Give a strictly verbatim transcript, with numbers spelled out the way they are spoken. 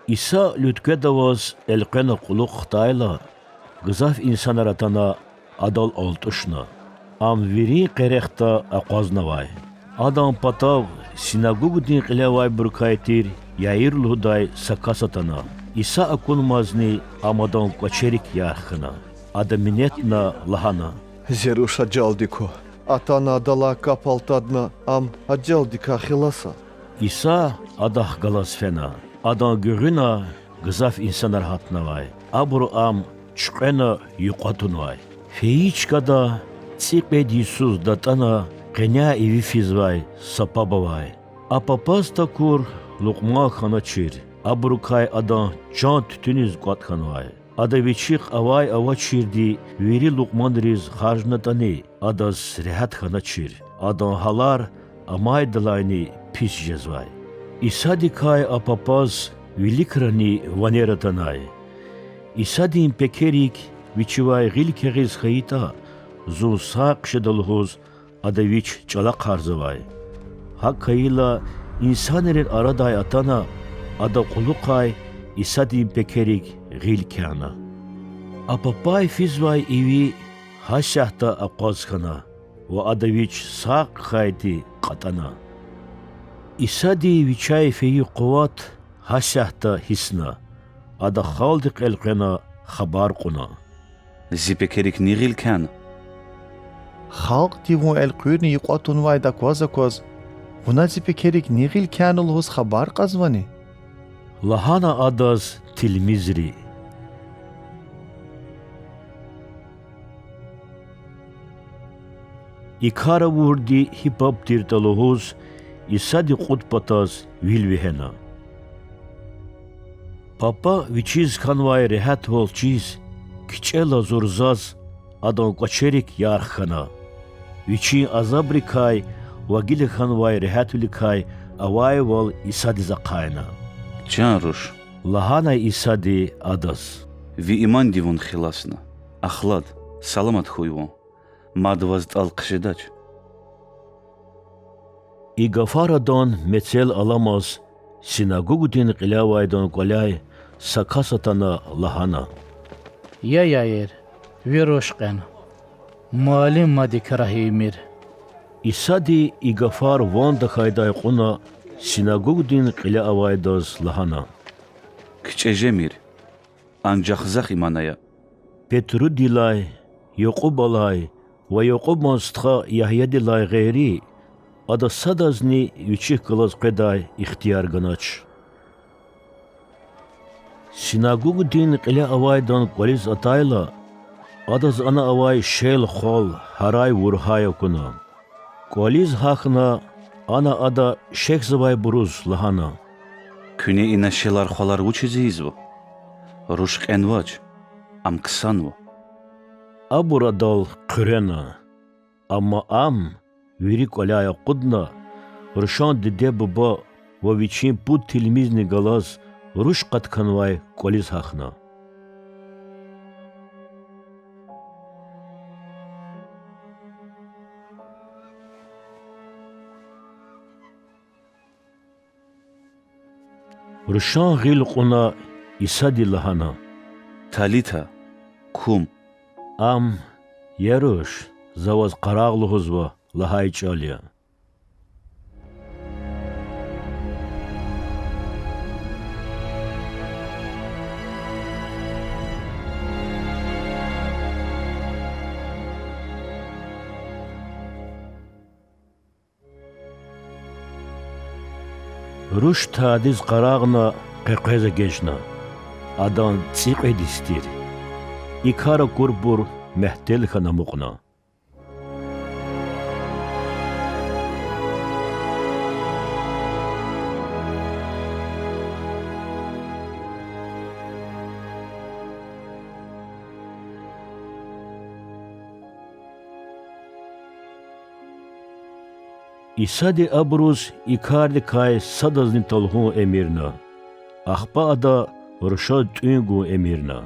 Иса Людкведа аваз элкъвена кьулухъ хтайла, гзаф инсанар атана Адал алтӀушна. Ам вирин къерехда акъвазнавай. Адан патав синагогдин кьиле авайбурукай тир Яир лугьудай са кас атана. Иса акунмазни ам адан кӀвачерик ярх хьана. Ада минетна, лагьана: Зи руш ажалдик ква. Атана адалай кап алтадна, ам ажалдикай хиласа. Иса адахъ галаз фена. Адан гуьгъуьна гзаф инсанар гьатнавай. Абуру ам чуькьвена юкьва тунвай. Фейи чкада цӀикьвед йисуз датӀана къеняй иви физвай са паб авай. А папаз такур Лукьман хьаначир. Абурукай адан чан туьтуьниз кӀватӀ хьанвай. Ада вичихъ авай-авачирди вири лукьманриз харжнатӀани, адаз регьят хьаначир, адан гьалар амайдалайни пис жезвай. Исадикай а папаз виликрани ванер атанай. Исадин пекерик вичивай гъил кягъиз хьайитӀа, зун сагъ хъжеда лугьуз, ада вич чӀалахъарзавай. ГьакӀ хьайила, инсанрин арадай атана, ада кьулухъай Исадин пекерик гъил кяна. А папай физвай иви гьасятда акъваз хьана ва ада вич сагъ хьайиди кьатӀана. Исади вичяй фейи къуват гьасятда гьиссна. Ада халкьдихъ элкъвена хабар кьуна: Зи пекерик ни гъил кяна? Халкьди Вун элкъуьрна юкьва тунвайди акваз-акваз, Вуна зи пекерик ни гъил кяна лугьуз хабар кьазвани? лагьана адаз тилмизри. И кар авурди гьи паб тиртӀа лугьуз, Исади кьуд патаз вил вегьена. Папа вичиз хьанвай регьятвал чиз, кичӀела зурзаз адан кӀвачерик ярх хьана. Вичин азабрикай ва гила хьанвай регьятвиликай авайвал Исадиз ахъайна. Чан руш,— лагьана Исади адаз,— ви иманди вун хиласна. Ахлад, саламат хьуй вун. Мад ваз тӀал хъжедач. И гафар адан мецел аламаз, синагогдин кьиле авайдан кӀваляй са кас атана лагьана: Я Яир, ви руш кьена. Муаллим мад и крар ийимир. Исади и гафар ван тахьайдай кьуна, синагогдин кьиле авайдаз лагьана: КичӀе жемир, анжах захъ иман ая. Петрудилай, Якьубалай ва Якьубан стха Ягьядилай гъейри, ада садазни вичихъ галаз къведай ихтияр ганач. Синагогдин кьиле авайдан кӀвализ атайла, адаз ана авай шел-хвал, гьарай-вургьай акуна. КӀвализ гьахьна, ана ада шехьзавайбуруз лагьана: Куьне ина шелар-хвалар вучиз ийизва? Руш кьенвач, ам ксанва. Абур адал хъуьрена. Амма ам, вири кӀваляй акъудна, рушан диде-буба ва вичин пуд тилмизни галаз руш къатканвай кӀвализ гьахьна. Рушан гъил кьуна, Исади лагьана: Талита кум! Ам: Я руш, за ваз къарагъ лугьузва лагьай чӀал я. Руш тадиз къарагъна, къекъвез эгечӀна. Адан цӀикьвед йис тир. И кар акурбур мягьтел хьана амукьна. Исади абуруз и кардикай садазни талгьун эмирна. Ахпа Ада рушаз тӀуьн гун эмирна.